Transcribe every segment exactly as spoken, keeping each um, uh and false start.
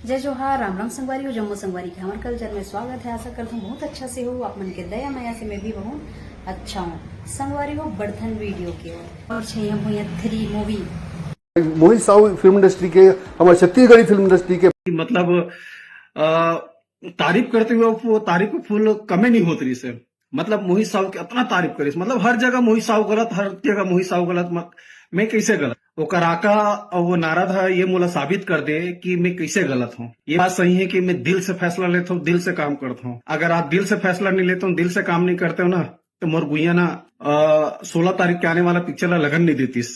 जय जोहार, राम राम संगवारी हो, जम्मो संगवारी के हमर कल्चर में स्वागत है। आशा करत हूँ बहुत अच्छा से हो, आप मन के दया मया से मैं भी बहुत अच्छा हूँ। संगवारी हो, बढ़थन वीडियो के ओर और छैया भुइयां थ्री मूवी। मोहित साहू फिल्म इंडस्ट्री के, हमर छत्तीसगढ़ी फिल्म इंडस्ट्री के। मतलब अ, तारीफ करते हुए वो तारीफ को फूल कमे नहीं होत रहिस हे। मतलब मोहित साहू के इतना तारीफ करिस, मतलब हर जगह मोहित साहू गलत, हर जगह मोहित साहू गलत। मत, मैं कैसे गलत? वो कराका और वो नारद है, ये मोला साबित कर दे कि मैं कैसे गलत हूँ। ये बात सही है कि मैं दिल से फैसला लेता हूँ, दिल से काम करता हूँ। अगर आप दिल से फैसला नहीं लेते हो, दिल से काम नहीं करते हो ना, तो मोर गुइया ना सोलह तारीख के आने वाला पिक्चर ला लगन नहीं देतीस।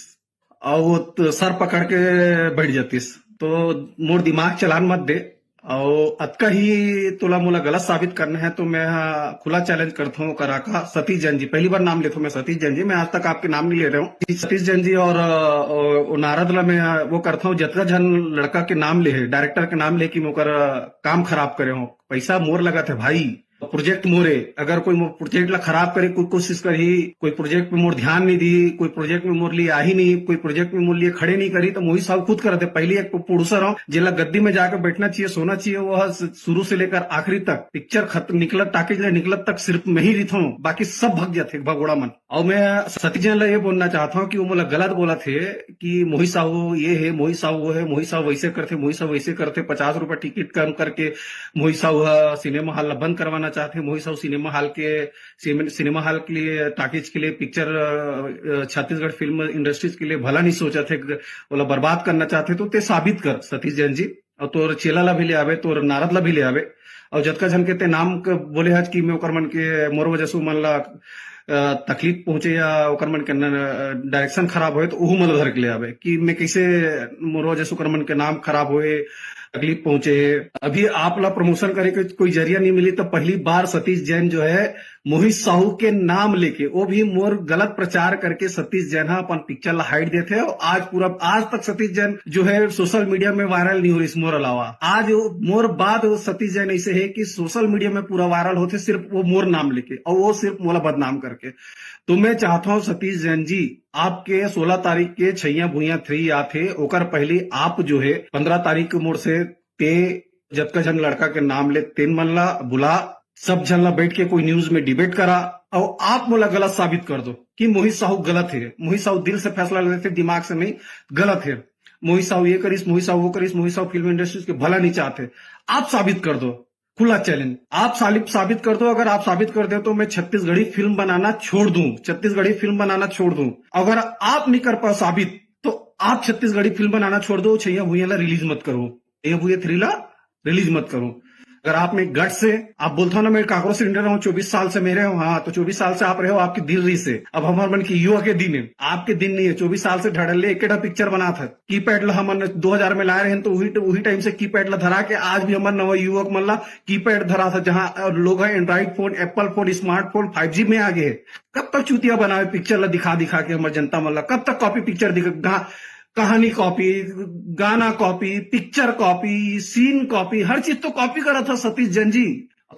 और वो त-, सर पकड़ के बैठ जातीस। तो मोर दिमाग चलान मत दे। और अतका ही तोला मोला गलत साबित करना है तो मैं हा खुला चैलेंज करता हूँ। कराका सतीश जैन जी, पहली बार नाम लेता हूँ मैं सतीश जैन जी, मैं आज तक आपके नाम नहीं ले रहा हूँ। सतीश जैन जी और अ, और नारद ला मैं वो करता हूँ, जतका झन लड़का के नाम ले है, डायरेक्टर के नाम ले कि मैं ओकर अ, काम खराब करे हूँ, पैसा मोर लगत है भाई, प्रोजेक्ट मोरे। अगर कोई मोर प्रोजेक्ट ला खराब करे कोई कोशिश करही, कोर प्रोजेक्ट में मोर ध्यान नहीं दी, कोई प्रोजेक्ट में मोर लिए आही नहीं, कोई प्रोजेक्ट में मोर लिए खड़े नहीं करी, तो मोहित साहू खुद करते। पहली एक प्रोड्यूसर हो जेला गद्दी में जाकर बैठना चाहिए, सोना चाहिए। वो ह शुरू से लेकर आखिरी तक पिक्चर खत्म निकलत, टाकीज ले निकलत तक सिर्फ मैं ही रिथो, बाकी सब भग जाते भगोड़ा मन। और मैं सतीश जैन ला ये बोलना चाहता हूँ कि वो मोला गलत बोला थे कि मोहित साहू ये है, मोहित साहू वो है, मोहित साहू वैसे करते, मोहित साहू वैसे करते, पचास रुपए टिकट कम करके मोहित साहू ह सिनेमा हॉल ला बंद करवाना चाहते, मोहित साहू सिनेमा हॉल के सिने-, सिनेमा हॉल के लिए, टाकीज के लिए, पिक्चर अ, अ, छत्तीसगढ़ फिल्म इंडस्ट्रीज के लिए भला नहीं सोचा थे, ओला बर्बाद करना चाहते। तो ते साबित कर सतीश जैन जी, और तोर चेला ला भी ले आवे, तोर नारद ला भी ले आवे, और जतका झन के ते नाम क-, बोले हज कि मैं ओकर मन के मोर वजह से मन ला अ, तकलीफ पहुंचे या ओकर मन के न-, डायरेक्शन खराब होए, तो ओहू मन ला धर के ले आवे कि मैं कैसे मोर वजह से ओकर मन के नाम खराब होए, तकलीफ पहुंचे। अभी आप ला प्रमोशन करे के कोई जरिया नहीं मिली, तो पहली बार सतीश जैन जो है मोहित साहू के नाम लेके, वो भी मोर गलत प्रचार करके सतीश जैन हा अपन पिक्चर ला हाइट देते हैं। और आज पूरा, आज तक सतीश जैन जो है सोशल मीडिया में वायरल नहीं हो रही मोर अलावा। आज वो, मोर बाद वो सतीश जैन ऐसे है कि सोशल मीडिया में पूरा वायरल होते सिर्फ वो मोर नाम लेके, और वो सिर्फ मोला बदनाम करके। तो मैं चाहता हूँ सतीश जैन जी, आपके सोलह तारीख के छैया भुइयां थ्री आथे, ओकर पहले आप जो है पन्द्रह तारीख के मोर से ते जतका झन लड़का के नाम ले, तेन मन ला बुला, सब झन ला बैठ के कोई न्यूज में डिबेट करा, और आप मोला गलत साबित कर दो कि मोहित साहू गलत है, मोहित साहू दिल से फैसला लेते, दिमाग से नहीं, गलत है। मोहित साहू ये करिस, मोहित साहू वो करिस, मोहित साहू फिल्म इंडस्ट्रीज के भला नहीं चाहते। आप साबित कर दो, खुला चैलेंज। आप सालिब साबित कर दो। अगर आप साबित कर दे तो मैं छत्तीसगढ़ी फिल्म बनाना छोड़ दूं, छत्तीसगढ़ी फिल्म बनाना छोड़ दूं। अगर आप नहीं कर पाओ साबित, तो आप छत्तीसगढ़ी फिल्म बनाना छोड़ दो, छैया भुइयां ला रिलीज मत करो, ये भुइया थ्री ला रिलीज मत करो। अगर आप में गट्स है, आप बोलता हो ना, मैं काकरो से डर रहा हूँ, चौबीस साल से मेरे हो, हाँ, तो चौबीस साल से आप रहे हो, आपके दिल रही से। अब हमारे मन की युवा के दिन है, आपके दिन नहीं है। चौबीस साल से ढड़ल्ले एक पिक्चर बना था, कीपैड ला हमन दो हजार में लाए रहे, तो वही, वही टाइम से कीपैड ला धरा के आज भी हमर नवा युवक मन ला कीपैड धरा था, जहाँ लोग है Android phone, Apple phone, smartphone, five G में आ गए। कब तक चूतिया बनावे पिक्चर ला दिखा दिखा के हमर जनता मन ला? कब तक कॉपी पिक्चर दिखा, कहानी कॉपी, गाना copy, picture copy, scene copy, हर चीज तो कॉपी करा था सतीश जैन जी।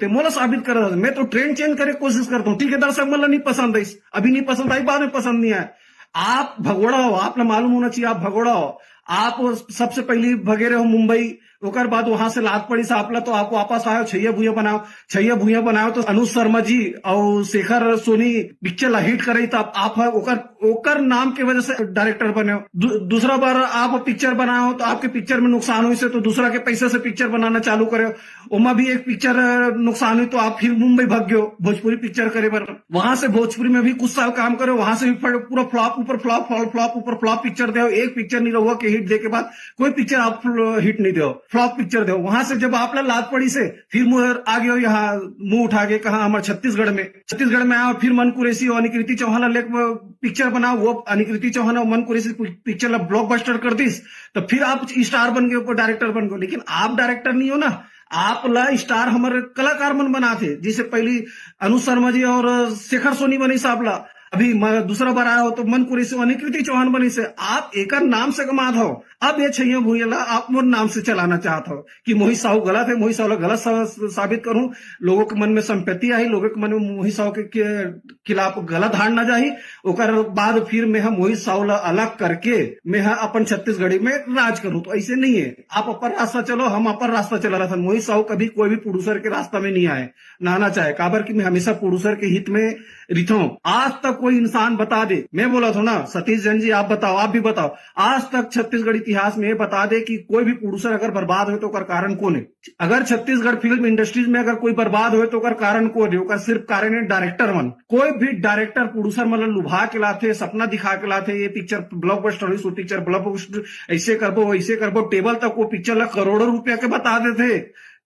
ते मोला साबित करा था। मैं तो ट्रेंड चेंज करे कोशिश करता हूँ। ठीक है, दर्शक मन ला नहीं पसंद आई, अभी नहीं पसंद आई, बाद में पसंद नहीं आया। आप भगोड़ा हो, आप ला मालूम होना चाहिए, आप भगोड़ा हो। आप सबसे पहले भगे रहे हो मुंबई, ओकर बाद वहां से लात पड़ी से आपला, तो आप वापस आयो, छैया भुइया बनाओ, छैया भुइया बनाओ, तो अनुज शर्मा जी और शेखर सोनी पिक्चर ला हिट कराई, तो आप, आप है ओकर, ओकर नाम के वजह से डायरेक्टर बने हो। दू-, दूसरा बार आप पिक्चर बनाओ, तो आपके पिक्चर में नुकसान हुई से, तो दूसरा के पैसे से पिक्चर बनाना चालू करे। ओमा भी एक पिक्चर नुकसान हुई, तो आप फिर मुंबई भाग गयो भोजपुरी पिक्चर करे बर। वहां से भोजपुरी में भी कुछ साल काम करे, वहां से भी पूरा फ्लॉप ऊपर फ्लॉप, फ्लॉप ऊपर फ्लॉप पिक्चर दे, एक पिक्चर नहीं रहुआ के हिट दे के बाद कोई पिक्चर आप हिट नहीं दे, फ्लॉप पिक्चर दे। वहां से जब आप ला लात पड़ी से, फिर मुहर आ गयो यहाँ, मुंह उठा के कहा हमर छत्तीसगढ़ में, छत्तीसगढ़ में आया, फिर मन कुरैशी और अनिकृति चौहान ला लेके पिक्चर बना, वो अनिकृति चौहान और मन कुरैशी पिक्चर ला ब्लॉकबस्टर कर दिस, तो फिर आप स्टार बन गए, डायरेक्टर बन गए। लेकिन आप डायरेक्टर नहीं हो ना, आप ला स्टार हमर कलाकार मन बनाते। जैसे पहली अनुज शर्मा जी और शेखर सोनी बने साहब ला, अभी म-, दूसरा बार आए हो तो मन कुरैशी अनिकृति चौहान बनिस हे। आप एकर नाम से कमात हो, अब ये छैया भुइया ला आप मोर नाम से चलाना चाहत हो कि मोहित साहू गलत हे, मोहित साहू ला गलत सा-, साबित करूं, लोगों के मन में संपत्ति आही, लोगों के मन में मोहित साहू के, के खिलाफ गलत धारणा जाही, ओकर बाद फिर मैं ह मोहित साहू ला अलग करके मैं ह अपन छत्तीसगढ़ी में राज करूं। तो ऐसे नहीं है, आप अपन रास्ता चलो, हम अपन रास्ता चला रहा था। मोहित साहू कभी कोई भी प्रोड्यूसर के रास्ता में नहीं आए, ना आना चाहे, काबर कि मैं हमेशा प्रोड्यूसर के हित में रिथों। आज तक कोई इंसान बता दे, मैं बोला था ना, सतीश जैन जी आप बताओ, आप भी बताओ, आज तक छत्तीसगढ़ इतिहास में ये बता दे कि कोई भी प्रोड्यूसर अगर बर्बाद हो तो ओकर कारण कौन है? अगर छत्तीसगढ़ फिल्म इंडस्ट्रीज में अगर कोई बर्बाद होए तो ओकर कारण कोई नहीं, ओकर सिर्फ कारण है डायरेक्टर मन। कोई भी डायरेक्टर प्रोड्यूसर मन ल लुभा के लाथे, सपना दिखा के लाथे, ये पिक्चर ब्लॉकबस्टर होइस, वो पिक्चर ब्लॉकबस्टर, ऐसे करबो, वैसे करबो, टेबल तक वो पिक्चर ला करोड़ों रुपया के बता देथे।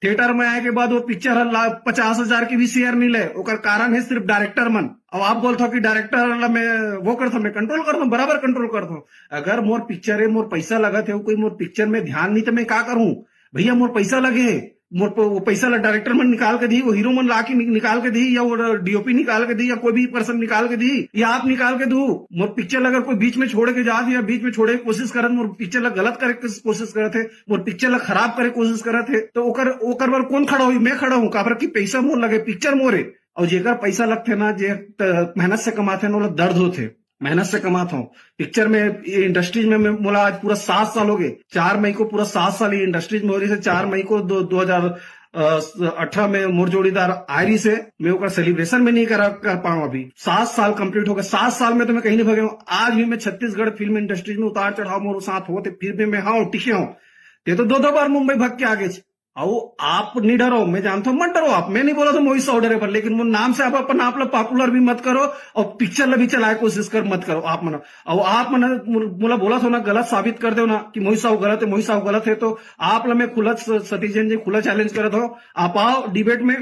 थिएटर में आए के बाद वो पिक्चर ह ला-, पचास हजार के भी शेयर नहीं ले, ओकर कारण है सिर्फ डायरेक्टर मन। अब आप बोलते हो कि डायरेक्टर ला मैं वो करता हूँ, मैं कंट्रोल करता हूँ, बराबर कंट्रोल करता हूँ। अगर मोर पिक्चर है, मोर पैसा लगत है, कोई मोर पिक्चर में ध्यान नहीं तो मैं क्या करूँ? भैया, मोर पैसा लगे हे, मोर प-, वो पैसा ला डायरेक्टर मन निकाल के दी, वो हीरो मन ला के नि-, निकाल के दी, या वो डीओपी निकाल के दी, या कोई भी पर्सन निकाल के दी, या आप निकाल के दू। मोर पिक्चर ला अगर कोई बीच में छोड़ के जात या बीच में छोड़े के कोशिश करत, मोर पिक्चर ला गलत करे के कोशिश करत है, मोर पिक्चर ला खराब करे के कोशिश करत है, तो ओकर, ओकर बर कौन खड़ा होई? मैं खड़ा हूँ, काबर कि पैसा मोर लगे, पिक्चर मोर है। और जेकर पैसा लगथे ना, जे त-, मेहनत से कमाथे ना, ओला दर्द होथे। मेहनत से कमात हूँ। पिक्चर में, ये इंडस्ट्रीज में मैं, मोला आज पूरा सात साल हो गए। चार मई को पूरा सात साल ये इंडस्ट्रीज में हो रही है। चार मई को दो, दो हजार अठारह में मोर जोड़ीदार आए रहिस हे, मैं ओकर सेलिब्रेशन में नहीं करा, कर पाऊँ। अभी सात साल कंप्लीट हो गए। सात साल में तो मैं कहीं नहीं भगे हूँ। आज भी मैं छत्तीसगढ़ फिल्म इंडस्ट्रीज में उतार चढ़ाव मोर साथ होते, फिर भी मैं हाँ टिके हूँ। ये तो दो दो बार मुंबई भग के आ गए। अउ आप नहीं डरो, मैं जानता हूँ, मत डरो आप। मैं नहीं बोला था मोहित साहू डरे पर, लेकिन वो नाम से आप अपन आप ला पॉपुलर भी मत करो और पिक्चर ला भी चलाए कोशिश कर मत करो आप मन। और आप मन मोला बोला था ना, गलत साबित कर दो ना कि मोहित साहू गलत है, मोहित साहू गलत है, तो आप ला मैं खुला, स-, सतीश जैन जी, खुला चैलेंज करत हो। आप आओ डिबेट में,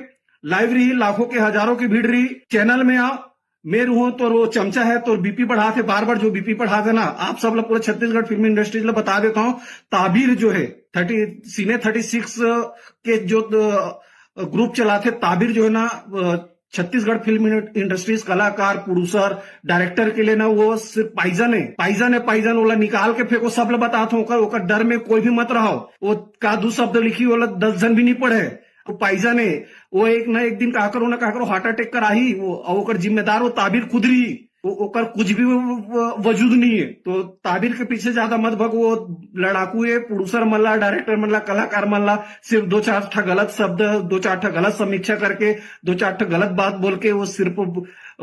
लाइव रही, लाखों के हजारों की भीड़ रही, चैनल में आओ। मैं रहूं तो वो चमचा है, तो बीपी बढ़ात है, बार बार जो बीपी बढ़ात है ना, आप सब लोग पूरा छत्तीसगढ़ फिल्म इंडस्ट्रीज ला बता देता हूँ। ताबिर जो है, थर्टी, सिने थर्टी सिक्स के जो, अ, ग्रुप चलाथे, ताबिर जो है ना, अ, छत्तीसगढ़ फिल्म इंडस्ट्रीज कलाकार, प्रोड्यूसर, डायरेक्टर के लिए ना वो सिर्फ पाइजन है, पाइजन है, पाइजन। ओला निकाल के फेंको, सब ला बतात हूँ, ओकर, ओकर डर में कोई भी मत रहो। वो का दू शब्द लिखी, ओला दस जन भी नहीं पढ़े। वो पाइजन है, वो एक ना एक दिन का करो ना का करो हार्ट अटैक कर आही, वो, और ओकर जिम्मेदार वो ताबिर खुद रही। वो, ओकर कुछ भी वो, वो वजूद नहीं है। तो ताबिर के पीछे ज्यादा मत भग, वो लड़ाकू है, प्रोड्यूसर मन ला, डायरेक्टर मन ला, कलाकार मन ला सिर्फ दो चार ठा गलत शब्द, दो चार ठा गलत समीक्षा करके, दो चार ठा गलत बात बोल के वो सिर्फ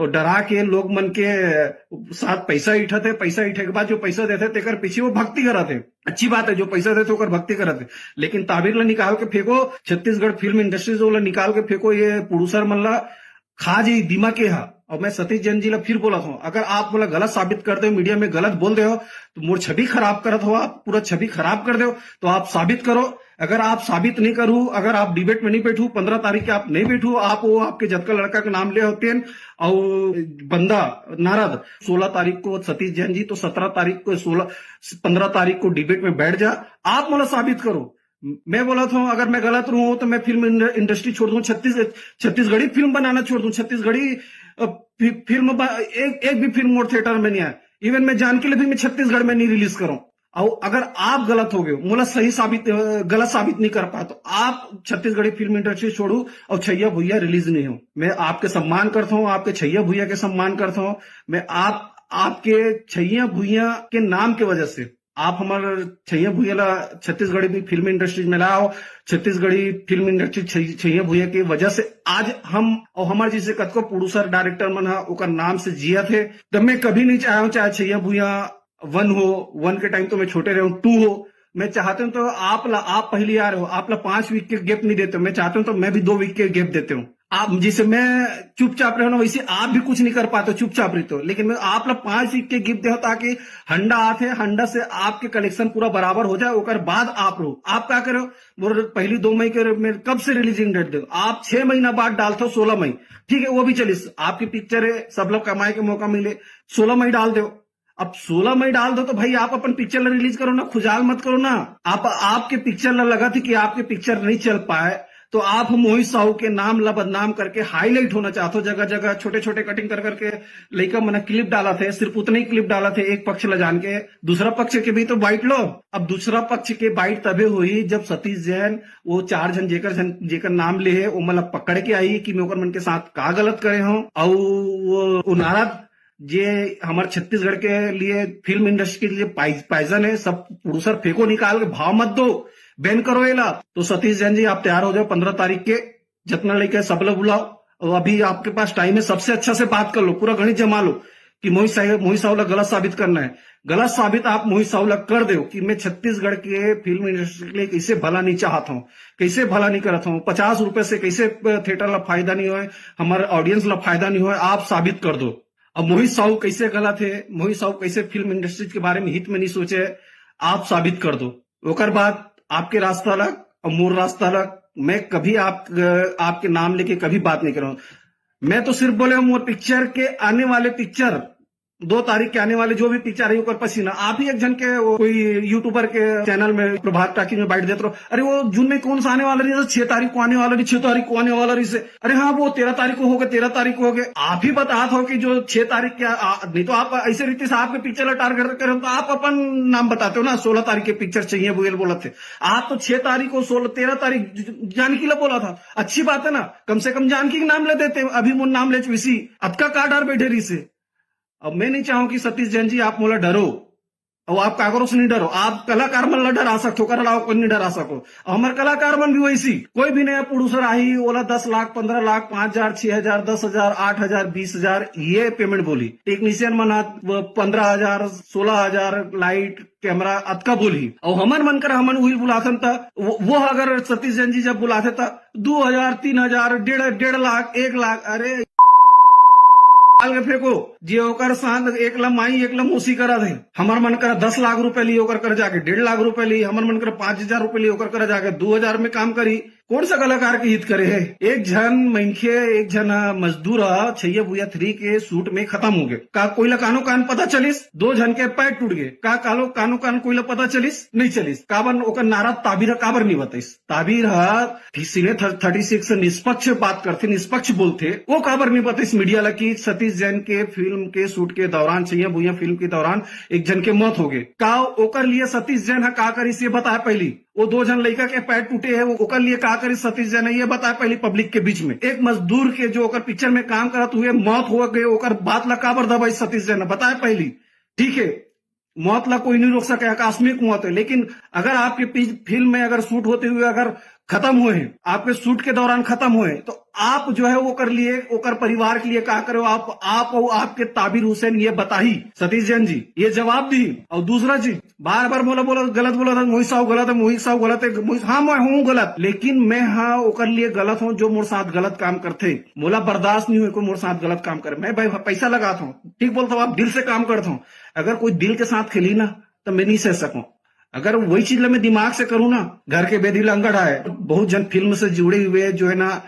डरा के लोग मन के साथ पैसा इठत है, पैसा इठे के बाद जो पैसा देते तेकर पीछे वो भक्ति करत है। अच्छी बात है, जो पैसा देते ओकर भक्ति करत है, लेकिन ताबिर ला निकाल के फेंको, छत्तीसगढ़ फिल्म इंडस्ट्री से ओला निकाल के फेंको, ये प्रोड्यूसर मन ला खा जाई दिमाग के हा। और मैं सतीश जैन जी ला फिर बोला हूँ, अगर आप मोला गलत साबित कर दे हो, मीडिया में गलत बोल दे हो, तो मोर छवि खराब करत हो आप, पूरा छवि खराब कर दे हो, तो आप साबित करो। अगर आप साबित नहीं करू, अगर आप डिबेट में नहीं बैठू, पंद्रह तारीख के आप नहीं बैठू, आप वो आपके जतका लड़का के नाम ले होते हैं, और बंदा नारद, सोलह तारीख को सतीश जैन जी, तो सत्रह तारीख को, सोलह, पंद्रह तारीख को डिबेट में बैठ जा, आप मोला साबित करो। मैं बोला था, अगर मैं गलत रहूं तो मैं फिल्म इंड-, इंडस्ट्री छोड़ दूं, छत्तीस, छत्तीसगढ़ी फिल्म बनाना छोड़ दूं, छत्तीसगढ़ी, अ, फि-, फिल्म बा-, एक, एक भी फिल्म मोर थिएटर में नहीं आए। इवन मैं जानकी ले भी मैं छत्तीसगढ़ में नहीं रिलीज करूं। और अगर आप गलत हो गए हो, मोला सही साबित, अ, गलत साबित नहीं कर पाए, तो आप छत्तीसगढ़ी फिल्म इंडस्ट्री छोड़ू और छैया भुइया रिलीज नहीं हो। मैं आपके सम्मान करता हूँ, आपके छैया भुइया के सम्मान करता हूँ। मैं आप, आपके छैया भुइया के नाम के वजह से आप हमार छैया भुइया ला छत्तीसगढ़ी भी फिल्म इंडस्ट्रीज में लाओ, छत्तीसगढ़ी फिल्म इंडस्ट्री छै-, छैया भुइया के वजह से आज हम और हमार जैसे कतको प्रोड्यूसर डायरेक्टर मन हा ओकर नाम से जियत हे। तब मैं कभी नहीं चाहूँ, चाहे छैया भुइया वन हो, वन के टाइम तो मैं छोटे रहे हूँ, टू हो, मैं चाहते हूँ तो आप ला, आप पहली आ रहे हो, आप ला पांच वीक के गैप नहीं देते हो, मैं चाहते हूँ तो मैं भी दो वीक के गैप देते हूँ। आप जैसे मैं चुपचाप रहे ना, वैसे आप भी कुछ नहीं कर पाते, चुपचाप रहते हो। लेकिन मैं आप ला पांच वीक के गिफ्ट दे, ताकि हंडा आते, हंडा से आपके कलेक्शन पूरा बराबर हो जाए, ओकर बाद आप रहो। आप क्या करो, बोलो पहली दो मई के मैं कब से रिलीजिंग डेट दे, आप छह महीना बाद डालते हो सोलह मई, ठीक है, वो भी चलिस, आपकी पिक्चर है, सब लोग कमाए के मौका मिले, सोलह मई डाल दो। अब सोलह मई डाल दो तो भाई आप अपन पिक्चर ला रिलीज करो ना, खुजाल मत करो ना। आप, आपके पिक्चर ला लगा थी कि आपके पिक्चर नहीं चल पाए, तो आप मोहित साहू के नाम ला बदनाम करके हाईलाइट होना चाहते हो, जगह जगह छोटे छोटे कटिंग कर करके लइका मन क्लिप डालत हे, सिर्फ उतने ही क्लिप डालत हे एक पक्ष ला जान के, दूसरा पक्ष के भी तो बाइट लो। अब दूसरा पक्ष के बाइट तभे होही जब सतीश जैन वो चार झन जेकर झन जेकर नाम ले हे ओमन ला पकड़ के आही कि मैं ओकर मन के साथ का गलत करे हूँ। अउ वो, वो नारा जे हमर छत्तीसगढ़ के लिए फिल्म इंडस्ट्री के लिए पाइजन है, सब प्रोड्यूसर फेंको निकाल के, भाव मत दो, बैन करो एला। तो सतीश जैन जी आप तैयार हो जाओ, पंद्रह तारीख के जतना लइका सब ला बुलाओ। और अभी आपके पास टाइम है, सबसे अच्छा से बात कर लो, पूरा गणित जमा लो कि मोहित साहब मोहित साहू ला गलत साबित करना है। गलत साबित आप मोहित साहू ला कर दो कि मैं छत्तीसगढ़ के फिल्म इंडस्ट्री के लिए कैसे भला नहीं चाहत हूँ, कैसे भला नहीं करत हूँ, पचास रुपए से कैसे थिएटर ला फायदा नहीं होए, हमारे ऑडियंस ला फायदा नहीं होए, आप साबित कर दो। अब मोहित साहू कैसे गलत है, मोहित साहू कैसे फिल्म इंडस्ट्री के बारे में हित में नहीं सोचे, आप साबित कर दो। ओकर बाद आपके रास्ता अलग और मोर रास्ता अलग। मैं कभी आप आपके नाम लेके कभी बात नहीं कर रहा हूँ। मैं तो सिर्फ बोले हूँ मोर पिक्चर के आने वाले पिक्चर दो तारीख के आने वाले जो भी पिक्चर है ओकर पसीना आप ही एक झन के वो कोई यूट्यूबर के चैनल में प्रभात टाकी में बैठ देते रहो। अरे वो जून में कौन सा आने वाला रही, छह तारीख को आने वाला रही, छह तारीख को आने वाला रही से। अरे हाँ, वो तेरह तारीख को हो गए, तेरह तारीख को हो गए। आप ही बतात हो कि जो छह तारीख के आ, नहीं तो आप ऐसे रीति से आपके पिक्चर ला टारगेट करे हो तो आप अपन नाम बताते हो ना, सोलह तारीख के पिक्चर चाहिए बोल बोलत थे। आप तो छह तारीख को सोलह तेरह तारीख जानकी ला बोला था। अच्छी बात है ना, कम से कम जानकी के नाम ले देते, अभी मोर नाम ले चुकी सी। अतका का डर बैठे रही से। अब मैं नहीं चाहूँ कि सतीश जैन जी आप मोला डरो, और आप काकरो से नहीं डरो, आप कलाकार मन ला डरा सकते हो, ओकर अलावा कोई नहीं डरा सको। और हमारे कलाकार मन भी वैसी, कोई भी नया प्रोड्यूसर आही, ओला दस लाख, पंद्रह लाख, पाँच हजार, छह हजार, दस हजार, आठ हजार, बीस हजार ये पेमेंट बोली। टेक्नीशियन मन हा पंद्रह हजार, सोलह हजार, लाइट, कैमरा अतका बोली। और हमर मन कर हमन उही बुलाथन त वो, वो अगर सतीश जैन जी जब बुलाथे त दो हजार, तीन हजार, डेढ़, डेढ़ लाख, एक लाख, अरे डाल के फेंको। जे ओकर साथ एक ला माई एक ला मौसी करा दे, हमर मन करा दस लाख रुपए ली ओकर कर जाके डेढ़ लाख रुपए ली, हमर मन करा पाँच हजार रुपए ली ओकर कर जाके दो हजार में काम करी। कौन सा कलाकार के हित करे है? एक झन मनखे, एक झन मजदूर ह छैया भुइया थ्री के शूट में खत्म हो गए। का कोई ला कानो कान पता चलिस? दो झन के पैर टूट गए। का कालो कानो कान कोई ला पता चलिस? नहीं चलिस। काबर ओकर नारा ताबीर ह काबर नहीं बताइस? ताबीर ह सीने थर्टी सिक्स निष्पक्ष बात करथे, निष्पक्ष बोलथे। वो काबर नहीं बताइस मीडिया ला कि सतीश जैन के फिल्म के शूट के दौरान, छैया भुइया फिल्म के दौरान एक झन के मौत हो गए? का ओकर लिए सतीश जैन ह का करिस ये बताए पहली? वो दो झन लइका के पैर टूटे है, वो ओकर लिए का करिस सतीश जैन ह ये बताए पहली पब्लिक के बीच में? एक मजदूर के जो ओकर पिक्चर में काम करत हुए मौत हो गए, ओकर बात ला काबर दबाइस सतीश जैन ह बताए पहली? ठीक है, मौत ला कोई नहीं रोक सके, आकस्मिक मौत है, लेकिन अगर आपके पी-, फिल्म में अगर शूट होते हुए अगर खत्म हुए हैं, आपके शूट के दौरान खत्म हुए हैं, तो आप जो है वो कर लिए, ओकर परिवार के लिए का करे हो आप? आप और आपके ताबिर हुसैन ये बताही सतीश जैन जी, ये जवाब दी। और दूसरा चीज, बार बार मोला बोला गलत बोला था, मोहित साहू गलत है, मोहित साहू गलत है, मोहित, हाँ मैं हूँ गलत, लेकिन मैं हाँ ओकर लिए गलत हूँ जो मोर साथ गलत काम करथे। मोला बर्दाश्त नहीं हुए कोई मोर साथ गलत काम करे। मैं भाई पैसा लगाता हूँ, ठीक बोलता हूँ, आप दिल से काम करता हूँ। अगर कोई दिल के साथ खेली ना तो मैं नहीं सह सकूं। अगर वही चीज ला मैं दिमाग से करूँ ना, घर के बेदी लंगड़ आए, बहुत झन फिल्म से जुड़े हुए जो है ना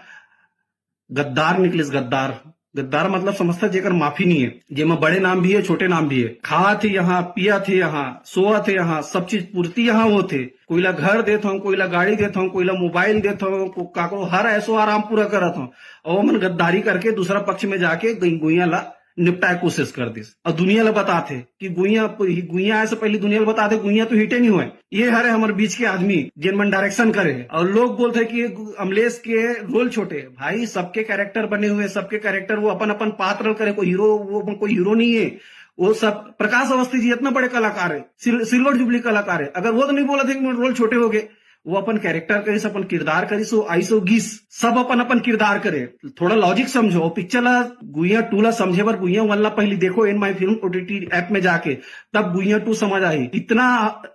गद्दार निकलिस, गद्दार। गद्दार मतलब समझता जेकर माफी नहीं है, जेमा बड़े नाम भी है, छोटे नाम भी है। खात हे यहाँ, पियत हे यहाँ, सोवत हे यहाँ, सब चीज पूर्ति यहाँ होत हे। कोई ला घर देत हूँ, कोई ला गाड़ी देत हूँ, कोई ला मोबाइल देत हूँ, को-, काकरो हर ऐसो आराम पूरा करत हूँ। और ओमन गद्दारी करके दूसरा पक्ष में जाके गई-, गुइया ला निपटाए कोशिश कर दिस। और दुनिया ला बताथे कि गुइया, गुइया आए से पहले दुनिया ला बताथे, गुइया तो हिटे नहीं हुए। ये हरे हमर बीच के आदमी, जेन मन डायरेक्शन करे हे। और लोग बोलथे कि ये अमलेश के रोल छोटे हे। भाई, सबके कैरेक्टर बने हुए, सबके कैरेक्टर वो अपन अपन पात्र करे, कोई हीरो, वो कोई हीरो नहीं है। वो सब, प्रकाश अवस्थी जी इतना बड़े कलाकार है, सिल-, सिल्वर जुबली कलाकार है। अगर वो तो नहीं बोला था कि मोर रोल छोटे हो गए, वो अपन कैरेक्टर करिस, अपन किरदार करिस, वो आइस, वो गिस, सब अपन अपन किरदार करे। थोड़ा लॉजिक समझो, पिक्चर ला गुइया टू ला समझे बर गुइया वन ला पहली देखो in my film OTT app में जाके, तब गुइया टू समझ आही। इतना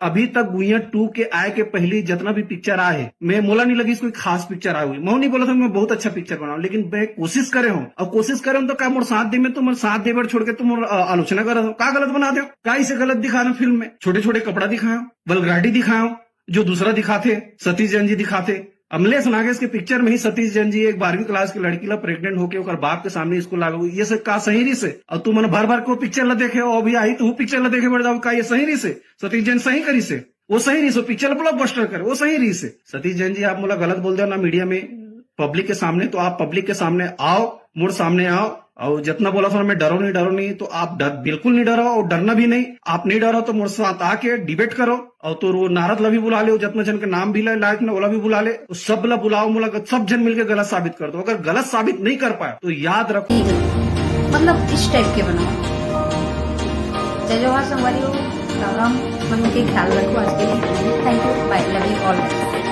अभी तक गुइया टू के आए के पहली जितना भी पिक्चर आए हे, मैं मोला नहीं लगिस कोई खास पिक्चर आए हुई। मैं नहीं बोला था मैं बहुत अच्छा पिक्चर बनाऊं, लेकिन मैं कोशिश करे हूँ। और कोशिश करे हूँ तो का मोर साथ दे में तो मोर साथ दे बर छोड़ के तुम मोर, अ, आलोचना कर रहे हो? का गलत बना दे? का इसे गलत दिखा रहे हो फिल्म में? छोटे छोटे कपड़ा दिखाए हो, वल्गैरिटी दिखाए हो, जो दूसरा दिखाथे, सतीश जैन जी दिखाथे। अमलेश नागेश के पिक्चर में ही सतीश जैन जी एक बारहवीं क्लास की लड़की ला प्रेग्नेंट होके ओकर बाप के सामने स्कूल लागू, ये सब का सही रही से? और तुम मन भर भर के वो पिक्चर ला देखे हो, अभी आई तो वो पिक्चर ला देखे बैठ जाओ, का ये सही रही से? सतीश जैन सही करी से? वो सही रही से, पिक्चर ब्लॉकबस्टर करे, वो सही रही से। सतीश जैन जी आप मोला गलत बोल दे ना मीडिया में, पब्लिक के सामने, तो आप पब्लिक के सामने आओ, मोर सामने आओ, और जितना बोला था मैं, डरो नहीं, डरो नहीं, तो आप डर बिल्कुल नहीं डरो और डरना भी नहीं। आप नहीं डरो तो मोर साथ आके डिबेट करो, और तो वो नारद ला भी बुला ले, जितना जन के नाम भी ले लायक ना, ओला भी बुला ले, तो सब ला बुलाओ, मोला सब जन मिलके गलत साबित कर दो। अगर गलत साबित नहीं कर पाए तो याद रखो, मतलब इस टाइप के बनाओ। जय जोहार संगवारी हो, राम राम, मन के ख्याल रखो। आज के लिए thank you, bye, love you all.